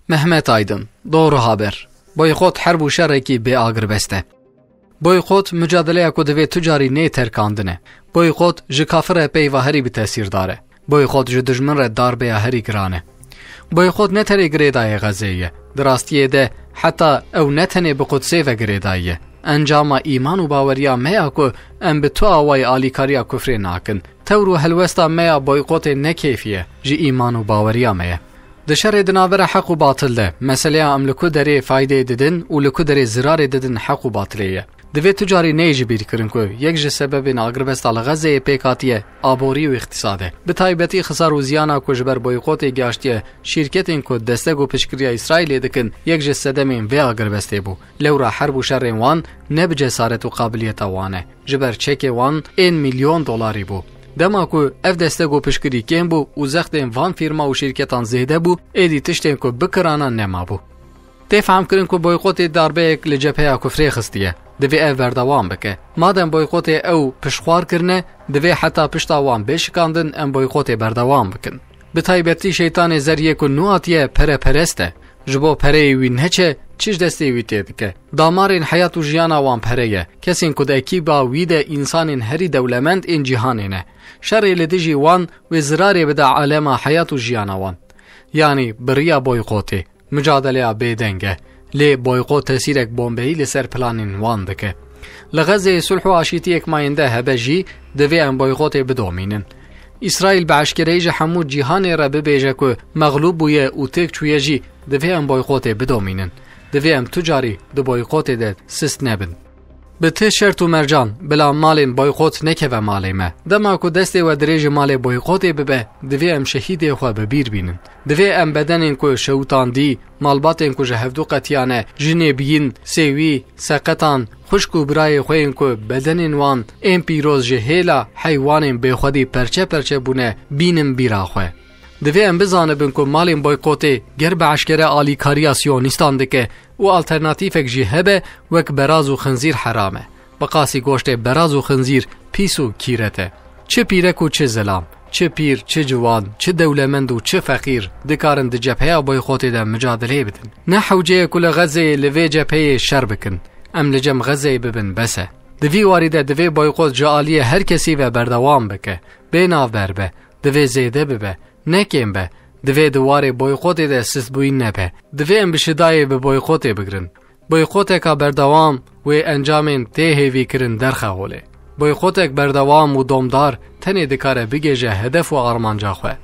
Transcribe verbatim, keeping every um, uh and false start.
Mehmet Aydın, Doğru Haber. Boykot herb û şerekî bê agirbest e. Boykot, mucadeleya ku divê tu carî nê terkandine. Boykot, ji kafir re peyva herî bi tesîrdar e. Boykot, ji dijmin re darbeya herî giran e. Boykot ne tenê girêdayê Xezeyê ye. Di rastiyê de, heta ew ne tenê bi Qudsê ve girêdayî ye. Encama îman û baweriya me ya ku em bi tu awayî alîkariya kufrê nakin. Tewr û helwesta me ya boykotê ne kêfî ye, ji îman û baweriya me ye. Di şerê di navbera heq û batil de, meseleya em li ku derê faydeyê didin û li ku derê zirarê didin heq û batilê ye. Divê tu carî neyê ji bîr kirin ku yek ji sebebên agirbesta li Xezeyê pêk hatiye aborî û îqtîsad e. Bi taybetî xisar û ziyana ku ji ber boykotê gihaştiye şîrketên ku destek û piştgiriya Îsraîlê dikin, yek ji sedemên vê agirbestê bû. Lewra herb û şerên wan ne bi cesaret û qabiliyeta wan e. Ji ber çekê wan ên milyon dolarî bû. Dema ku ev destek û piştgirî kêm bû û zextên van fîrma û şîrketan zêde bû, êdî tiştên ku bikirana nemabû. Tê fehmkirin ku boykotê darbeyek li cepheya kufrê xistiye. Divê ev berdewam bike. Madem boykotê ew piştxwar kirine, divê heta pişta wan bê şikandin em boykotê berdewam bikin. Bi taybetî şeytanê zeriyê ku nû hatiye pereperest e. Ji bo pereyê wî neçe, çi ji destê wî tê dike. Damarên heyat û jiyana wan pere ye. Kesên ku di ekîba wî de însanên herî dewlemend ên cîhanê ne. Şerê li dijî wan wê zirarê bide alema heyat û jiyana wan. Yanî bi riya boykotê. Mucadeleya bêdeng e. Lê boykot tesîrek bombeyî li ser planên wan dike. Li Xezeyê sulh û aşîtiyek mayînde hebe jî divê em boykotê bidomînin. Îsraîl bi eşkereyî ji hemû cîhanê re bibêje ku mexlûb bûye û têk çûye jî divê em boykotê bidomînin. Divê em tu carî di boykotê de sist nebin. Bi ti şert û mercan, bila malên boykot nekeve malê me. Dema ku destê we dirêjî malê boykotê bibe, divê em şehîdê xwe bi bîr bînin. Divê em bedenên ku şewitandî, malbatên ku ji hevdû qetiyane, jinê biyîn, sêwî, seqetan, xwişk û birayê xwe yên ku bedenên wan ên pîroz ji hêla heywanên bêxwedî perçe perçe bûne, bînin bîra xwe. Divê em bizanibin ku malên boykotê ger bi eşkere alîkariya siyonîstan dike û alternatîfek jî hebe, wek beraz û xinzîr heram e. Bi qasî goştê beraz û xinzîr pîs û kîret e. Çi pîrek û çi zilam, çi pîr, çi ciwan, çi dewlemend û çi feqîr dikarin di cepheya boykotê de mucadeleyê bidin. Ne hewce ye ku li Xezeyê li vê cepheyê şer bikin. Em li cem Xezeyê bibin bes e. Di vî warî de divê boykot ji aliyê her kesî ve berdewam bike. Bê navber be. Divê zêde bibe. Ne kêm be. Divê di warê boykotê de sistbûyîn nebe. Divê em bi şidayê bi boykotê bigirin. Boykoteka berdewam wê encamên tê hêvîkirin derxe holê. Boykotek berdewam û domdar tenê dikare bigêje hedef û armanca xwe.